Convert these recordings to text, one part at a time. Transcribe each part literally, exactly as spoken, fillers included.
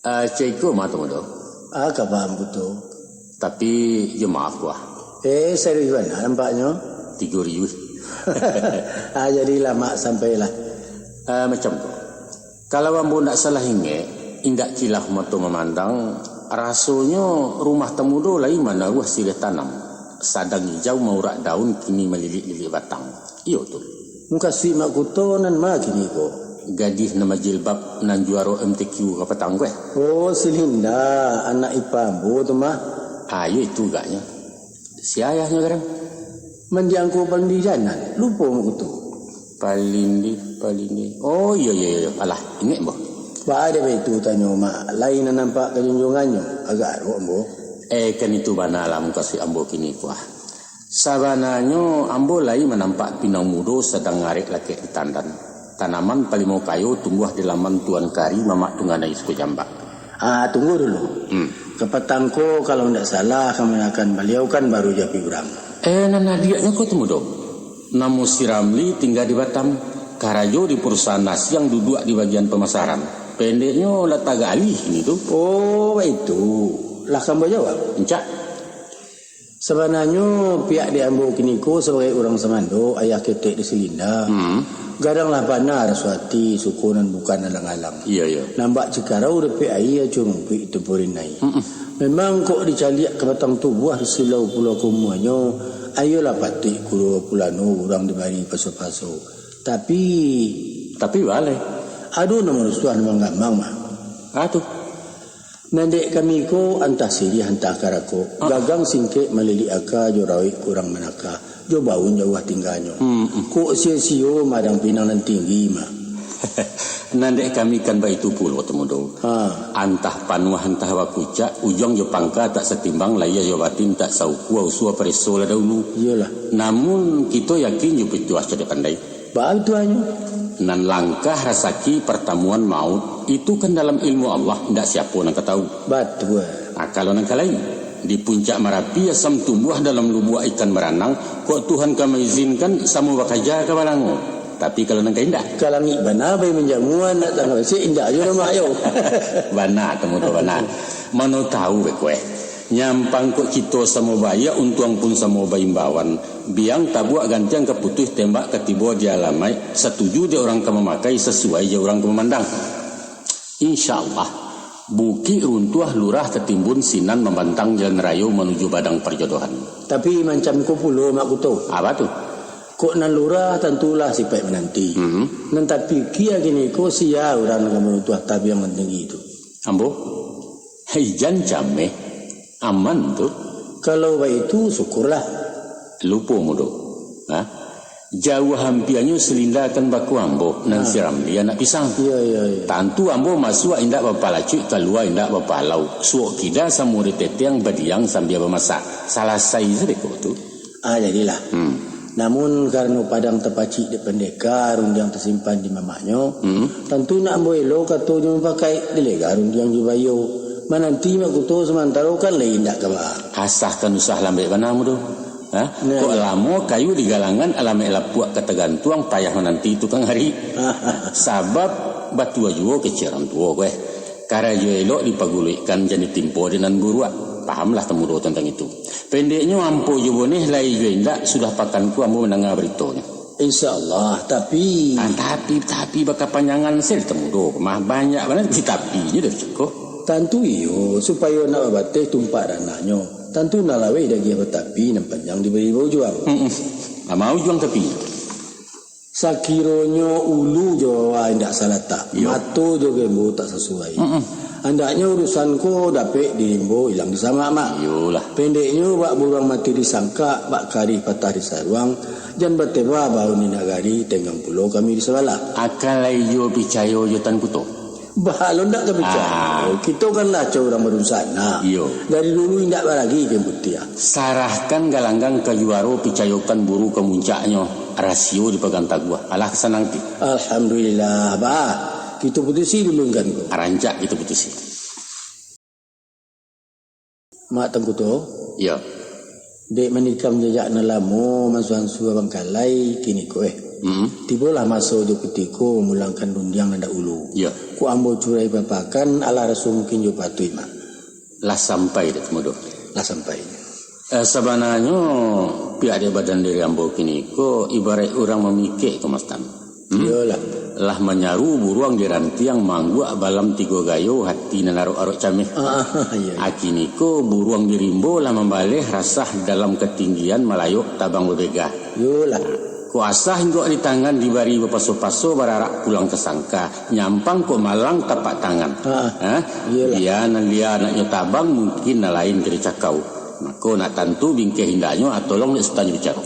Ah, ceko mah tu, Mudo. Ah, ka paham Kuto. Tapi, yo maaf, Kuah. Eh, serius bana nampaknyo. Tigo ribu. Ah, jadilah, Mak, sampailah. Ah, macam ko. Kalau ambo ndak salah ingek, indak kilaf mato mamandang, rasonyo rumah Tamudo lai manaruah siriah tanam. Sadang ijau maurak daun, kini malilik-lilik batang. Iyo tu. Mukasuik Mak Kuto nan ma kini ko? Gadih nan bajilbab nan juaro M T Q kapatang ko, eh? Oh, si Linda, anak ipa ambo tu mah. Ah, iyo itu agaknyo. Sia ayahnyo garang? Mandiang ko Palindi Janan, lupo Mak Kuto. Palindi, Palindi. Oh, iyo, iyo, iyo. Alah, ingek ambo. Baa dek baitu tanyo, Mak? Lai nan nampak kajunjuangannyo, agak arok ambo. Eh, kan itu bana lah mukasuik ambo kini ko, ah. Sabananyo, ambo lai manampak pinang mudo sadang ngarek lakek di tandan. Tanaman palimo kayo tumbuah di laman Tuan Kari Mamak Tunganai Suku Jambak. Ah, tunggu dulu. Hmm. Kapatang ko, kalau ndak salah, kamanakan baliau kan baru jo pi urang. Eh, nan adiaknyo ko tu mudo. Namo si Ramli tingga di Batam. Karajo di parusahaan nasiang, duduak di bagian pamasaran. Pendeknyo, lah tagak alih kini tu. Oh, baitu. Lah ka ambo jawab? Ancak. Sabananyo, pihak di ambo kiniko sabagai urang sumando, ayah ketek di si Linda. Hmm. Gadanglah bana raso ati, suko nan bukan alang-alang. Iyo, iyo. Nan bak cikarau dapek aia, curumpuik tumpurin ai. Mm-mm. Memang kok dicaliak kapatang tubuah, silau pulo ka umuanyo, ayolah patuik kuro pulano urang dibari paso-paso. Tapi, Tapi baleh. Ado nan marusuah nan manggamang mah. Ah, tu. Nan dek kami ko antah siriah, antah karako. Ah. Gagang singkek malilik aka, jo rawik kurang manaka, jo baun jauah tingganyo. Hmm, hmm. Kok sio-sio madang pinang nan tinggi mah. Nan dek kami kan baitu pulo tu mudo. Ha. Antah panuah, antah bakucak, ujuang jo pangka tak satimbang, lahia jo batin tak saukua, usua pareso lah dahulu. Iyolah. Namun, kito yakin jo pituah cadiak pandai. Baa tu anyo? Nan langkah rasaki, partamuan maut, itu kan dalam ilmu Allah, indak siapo nan ka tahu. Batua. Ah, kalau nan ka lain, di puncak Marapi asam tumbuah, dalam lubuak ikan baranang, kok Tuhan ka maizinkan, samo bakaja ka balango. Tapi kalau nan ka indak? Ka langik bana bai manjamuan, nak tangah basiak indak jo lamak yo. Bana, tamu tu bana. Mano tahu beko eh. Nyampang kok kito samo baiak, untuang pun samo baimbauan. Biang tabuak gantiang ka putuih, tembak ka tibo di alamaik, satuju dek urang ka mamakai, sasuai jo urang ka mamandang. Insya Allah, bukik runtuah, lurah tatimbun, sinan mambantang jalan rayo manuju padang parjodohan. Tapi mancam ko pulo, Mak Kuto. Apa tu? Kok nan lurah, tantulah sipaik mananti. Mhm. Nan tapikia kini ko, sia urang nan ka maruntuah tabiang nan tinggi tu? Ambo? Hei, jan cameh. Aman tu. Kalau baitu, syukurlah. Lupo mudo. Ha? Jauah ampianyo si Linda kan bako ambo, nan si Ramli anak pisang. Iyo, iyo, iyo. Tantu ambo masuak indak bapalacuik, kalua indak bapalau. Suok kida samo di teteng, badiang sambia bamasak. Salasai sadeko tu. Ah, jadilah. Hmm. Namun, karano padang tapacik dek pandeka, rundiang tasimpan di mamaknyo, hmm, tantu nak ambo elo katonyo mapakai, dilega rundiang jo bayo. Mananti Mak Kuto samantaro kan lai indak ka baa. Asah kan usah lambek bana mudo. Ha? Nah. Kok lamo kayu di galangan, alamaik lapuak ka tagantuang, payah mananti tukang ari. Sabab batua juo kecek urang tuo ko eh. Karajo elok dipaguluikkan, jan ditimpo dek nan buruak. Pahamlah tamudo tantang itu. Pendeknyo, ampo jo boneh lai jo indak, sudah pakan ko ambo mandanga baritonyo. Insya Allah, tapi Ah, tapi, tapi bakapanjangan se tamudo. Mah banyak bana tapi-tapinyo dari ceko. Tantu iyo, supayo nak babateh tumpak ranaknyo. Tantu nan laweh diagiah batapi, nan panjang dibari baujuang. Mm-mm. Amau juang tapi. Sakironyo ulu jo wawa indak salatak, iyo, mato jo gembo tak sasuai. Mm-mm. Andaknyo urusan ko dapek dirimbo, ilang disamak, Mak. Iyolah. Pendeknyo, bak buruang mati di sangkak, bak karih patah di saruang, jan bateba baun di nagari, tenggang pulo kami di sabalah. Akan lai juo picayo jo Tan Kuto? Bah, lo ndak ka picayo. Ah. Kito kan lah cak urang badunsanak. Iyo. Dari dulu indak baragi kain putiah. Sarahkan galanggang ka juaro, picayokan buru ka muncaknyo. Rasio dipagang taguah. Alah, sanang ti. Alhamdulillah, bah. Kito putusi dulu kan ko. Rancak kito putusi. Mak Tan Kuto. Iyo. Dek manikam jajak nan lamo, mansuansu abangkalai, kini ko eh. Mm-mm. Tibolah maso jo kutiko mamulangkan rundiang nan dahulu. Iyo. Kok ambo curai papakan, alah raso mungkin jo patuik, Mak. Lah sampai dek Tumudo? Lah sampai. Eh, sabananyo, pihak dek badan diri ambo kini ko ibaraik urang mamikek ko, Mas Tan. Hmm? Iyolah. Lah manyaru buruang di rantiang, mangguak balam tigo gayo, hati nan arok-arok cameh. Ah, ah, iya, iya. Kini ko buruang di rimbo lah mambaleh, rasah dalam katinggian, malayok tabang babegah. Iyolah. Kok asah inggok di tangan, dibari bapaso-paso, bararak pulang ka sangka. Nyampang kok malang tapak tangan. Ha, ha? Iyolah. Bia nan lia anaknyo tabang, mungkin nan lain ka dicakau. Mako nak tantu bingkeh indaknyo, ah, tolong dek Sutan jo bicaro.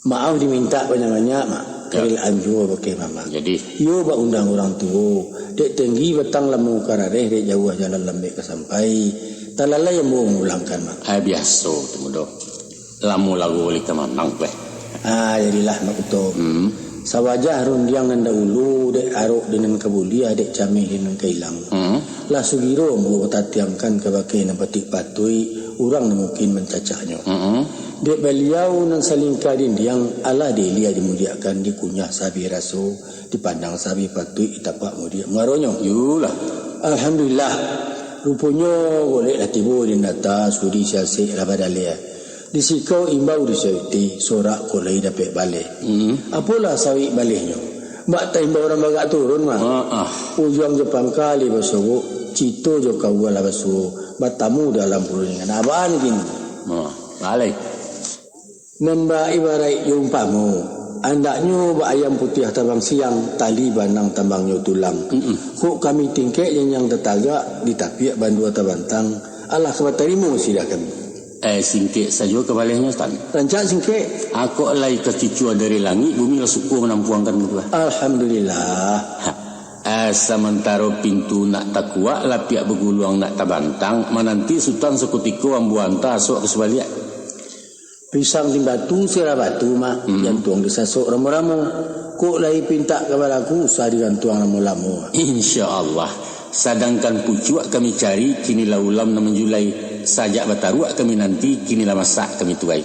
Maaf dimintak banyak-banyak, Mak. Ya. Karil anjua bakeh mamak. Jadi? Iyo bak undang urang tuo. Dek tenggi batang lamo ka rareh, dek jauah jalan lambek ka sampai. Talalai ambo mangulangkan, Mak. Ah, biaso tu, Mudo. Lamo lagu ulih ka manang, weh. Ah, jadilah, Mak Kuto. Hmm. Sawajah rundiang nan dahulu, dek arok di nan ka buliah, dek cameh di nan ka ilang. Hmm. Lah sugiro ambo batatiangkan kabake nan patik patuik, urang nan mungkin mancacaknyo. Hmm. Dek baliau nan salingka dindiang, alah diliah dimudiakkan, dikunyah sabih raso, dipandang sabih patuik, ditapak mudiak muaronyo. Yulah. Alhamdulillah. Ruponyo golek lah tibo di nata, sudi siasek lah badaleh. Di sikau imbau di sawiti, sorak ko lai dapek baleh. Hmm. Apolah sawik balehnyo? Bak taimbau urang bagak turun, Mak. Ah, ah. Ujuang jo pangka lai basobok, cito jo kaua lah basuo, batamu dalam puruningan. Abaan kini. Ah, baleh. Nan ba-, ibaraik jo umpamo, andaknyo bak ayam putiah tabang siang, tali banang tambangnyo tulang. Mm-mm. Kok kami tingkek janjang tatagak, di tapiak bandua tabantang, alah ka batarimo siriah kami. Eh, singkek sajo ka balehnyo, Tan. Rancak singkek. Ah, kok lai kacucua dari langik, bumi lah suko manampuangkan gitu lah. Alhamdulillah. Ha. Eh, samantaro pintu nak takuak, lapiak baguluang nak tabantang, mananti Sutan sakutiko ambo anta asok ka subaliak. Pisang di batu, sirah batu, Mak. Hmm. Jantuang disasok ramo-ramo. Kok lai pintak ka balaku, usah digantuang lamo-lamo, Mak. Insya Allah. Sadangkan pucuak kami cari, kini lah ulam nan manjulai. Sajak bataruak kami nanti, kini lah masak kami tuai.